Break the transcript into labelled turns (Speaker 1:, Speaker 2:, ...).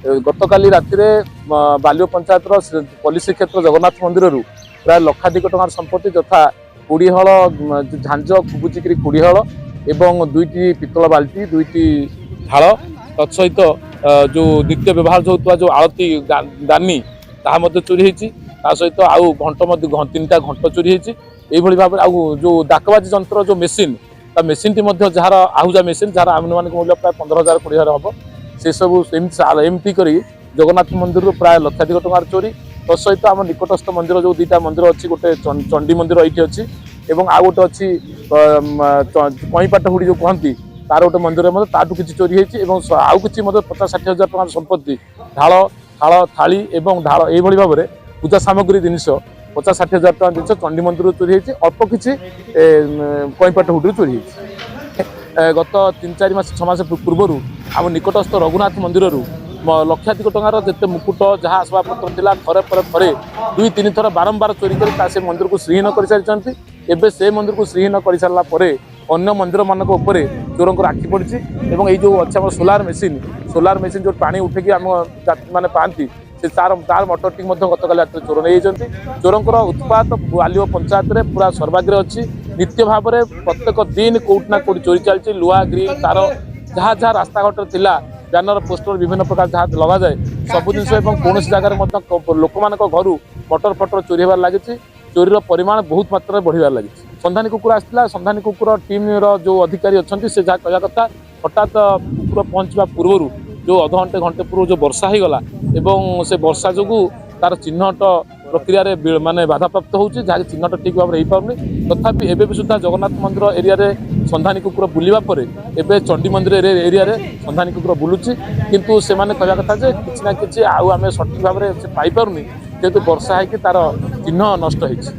Speaker 1: ଗତକାଲି ରାତିରେ ବାଲିଓ ପଞ୍ଚାୟତର ପଲ୍ଲୀଶ୍ରୀକ୍ଷେତ୍ର ଜଗନ୍ନାଥ ମନ୍ଦିରରୁ ପ୍ରାୟ ଲକ୍ଷାଧିକ ଟଙ୍କାର ସମ୍ପତ୍ତି, ଯଥା 20 ହଳ ଝାଞ୍ଜ କୁବୁଚିକିରି 20 ହଳ ଏବଂ ଦୁଇଟି ପିତ୍ତଳ ବାଲ୍ଟି, ଦୁଇଟି ଥାଳ, ତତ୍ସହିତ ଯେଉଁ ନିତ୍ୟ ବ୍ୟବହାର ହେଉଥିବା ଯେଉଁ ଆଳତି ଦାନି, ତାହା ମଧ୍ୟ ଚୋରି ହେଇଛି। ତା ସହିତ ଆଉ ଘଣ୍ଟ ମଧ୍ୟ, ତିନିଟା ଘଣ୍ଟ ଚୋରି ହେଇଛି। ଏଇଭଳି ଭାବରେ ଆଉ ଯେଉଁ ଡାକବାଜି ଯନ୍ତ୍ର, ଯେଉଁ ମେସିନ୍, ତା ମେସିନ୍ଟି ମଧ୍ୟ, ଯାହାର ଆହୁଜା ମେସିନ୍, ଯାହାର ଆନୁମାନିକ ମୂଲ୍ୟ ପ୍ରାୟ 15,000 20,000 ହେବ, ସେସବୁ ଏମିତି ଏମିତି କରି ଜଗନ୍ନାଥ ମନ୍ଦିରରୁ ପ୍ରାୟ ଲକ୍ଷାଧିକ ଟଙ୍କାର ଚୋରି। ତା ସହିତ ଆମ ନିକଟସ୍ଥ ମନ୍ଦିର ଯେଉଁ ଦୁଇଟା ମନ୍ଦିର ଅଛି, ଗୋଟେ ଚଣ୍ଡୀ ମନ୍ଦିର ଏଇଠି ଅଛି ଏବଂ ଆଉ ଗୋଟେ ଅଛି କଇଁପାଟ ହୁଡ଼ି ଯେଉଁ କହନ୍ତି, ତାର ଗୋଟେ ମନ୍ଦିରରେ ମଧ୍ୟ ତାଠୁ କିଛି ଚୋରି ହେଇଛି। ଏବଂ ଆଉ କିଛି ମଧ୍ୟ 50-60 ହଜାର ଟଙ୍କାର ସମ୍ପତ୍ତି, ଢାଳ, ଥାଳ, ଥାଳି ଏବଂ ଢାଳ, ଏଇଭଳି ଭାବରେ ପୂଜା ସାମଗ୍ରୀ ଜିନିଷ, 50-60 ହଜାର ଟଙ୍କା ଜିନିଷ ଚଣ୍ଡୀ ମନ୍ଦିରରୁ ଚୋରି ହେଇଛି। ଅଳ୍ପ କିଛି କଇଁପାଟ ହୁଡ଼ିରୁ ଚୋରି ହେଇଛି। ଗତ 3-4 ମାସ, 6 ମାସ ପୂର୍ବରୁ ଆମ ନିକଟସ୍ଥ ରଘୁନାଥ ମନ୍ଦିରରୁ ଲକ୍ଷାଧିକ ଟଙ୍କାର ଯେତେ ମୁକୁଟ, ଯାହା ଆସବାବପତ୍ର ଥିଲା, ଥରେ ପରେ ଥରେ, ଦୁଇ ତିନି ଥର ବାରମ୍ବାର ଚୋରି କରି ତା ସେ ମନ୍ଦିରକୁ ଶ୍ରୀହୀନ କରିସାରିଛନ୍ତି। ଏବେ ସେ ମନ୍ଦିରକୁ ଶ୍ରୀହୀନ କରିସାରିଲା ପରେ ଅନ୍ୟ ମନ୍ଦିରମାନଙ୍କ ଉପରେ ଚୋରଙ୍କର ଆଖି ପଡ଼ିଛି। ଏବଂ ଏଇ ଯେଉଁ ଅଛି ଆମର ସୋଲାର ମେସିନ୍, ସୋଲାର ମେସିନ୍ ଯେଉଁ ପାଣି ଉଠେଇକି ଆମ ଯାତ୍ରୀମାନେ ପାଆନ୍ତି, ସେ ତାର ମଟରଟି ମଧ୍ୟ ଗତକାଲି ରାତିରେ ଚୋର ନେଇଯାଇଛନ୍ତି। ଚୋରଙ୍କର ଉତ୍ପାତ ବାଲିଓ ପଞ୍ଚାୟତରେ ପୁରା ସର୍ବାଗ୍ରେ ଅଛି। ନିତ୍ୟ ଭାବରେ ପ୍ରତ୍ୟେକ ଦିନ କୋଉଠି ନା କୋଉଠି ଚୋରି ଚାଲିଛି। ଲୁହା ଗ୍ରିଲ୍ ତାର, ଯାହା ଯାହା ରାସ୍ତାଘାଟରେ ଥିଲା, ବ୍ୟାନର, ପୋଷ୍ଟର, ବିଭିନ୍ନ ପ୍ରକାର ଯାହା ଲଗାଯାଏ, ସବୁ ଜିନିଷ ଏବଂ କୌଣସି ଜାଗାରେ ମଧ୍ୟ ଲୋକମାନଙ୍କ ଘରୁ ମଟର ଫଟର ଚୋରି ହେବାରେ ଲାଗିଛି। ଚୋରିର ପରିମାଣ ବହୁତ ମାତ୍ରାରେ ବଢ଼ିବାରେ ଲାଗିଛି। ସନ୍ଧାନୀ କୁକୁର ଆସିଥିଲା। ସନ୍ଧାନୀ କୁକୁର ଟିମ୍ର ଯେଉଁ ଅଧିକାରୀ ଅଛନ୍ତି, ସେ ଯାହା କହିବା କଥା, ହଠାତ୍ କୁକୁର ପହଞ୍ଚିବା ପୂର୍ବରୁ ଯେଉଁ ଅଧଘଣ୍ଟେ ଘଣ୍ଟେ ପୂର୍ବରୁ ଯେଉଁ ବର୍ଷା ହେଇଗଲା ଏବଂ ସେ ବର୍ଷା ଯୋଗୁଁ ତାର ଚିହ୍ନଟ ପ୍ରକ୍ରିୟାରେ ମାନେ ବାଧାପ୍ରାପ୍ତ ହେଉଛି, ଯାହାକି ଚିହ୍ନଟ ଠିକ୍ ଭାବରେ ହେଇପାରୁନି। ତଥାପି ଏବେ ବି ସୁଦ୍ଧା ଜଗନ୍ନାଥ ମନ୍ଦିର ଏରିଆରେ ସନ୍ଧାନୀ କୁକୁର ବୁଲିବା ପରେ ଏବେ ଚଣ୍ଡୀ ମନ୍ଦିର ଏରିଆରେ ସନ୍ଧାନୀ କୁକୁର ବୁଲୁଛି। କିନ୍ତୁ ସେମାନେ କହିବା କଥା ଯେ କିଛି ନା କିଛି ଆଉ ଆମେ ସଠିକ୍ ଭାବରେ ସେ ପାଇପାରୁନି, ଯେହେତୁ ବର୍ଷା ହେଇକି ତାର ଚିହ୍ନ ନଷ୍ଟ ହେଇଛି।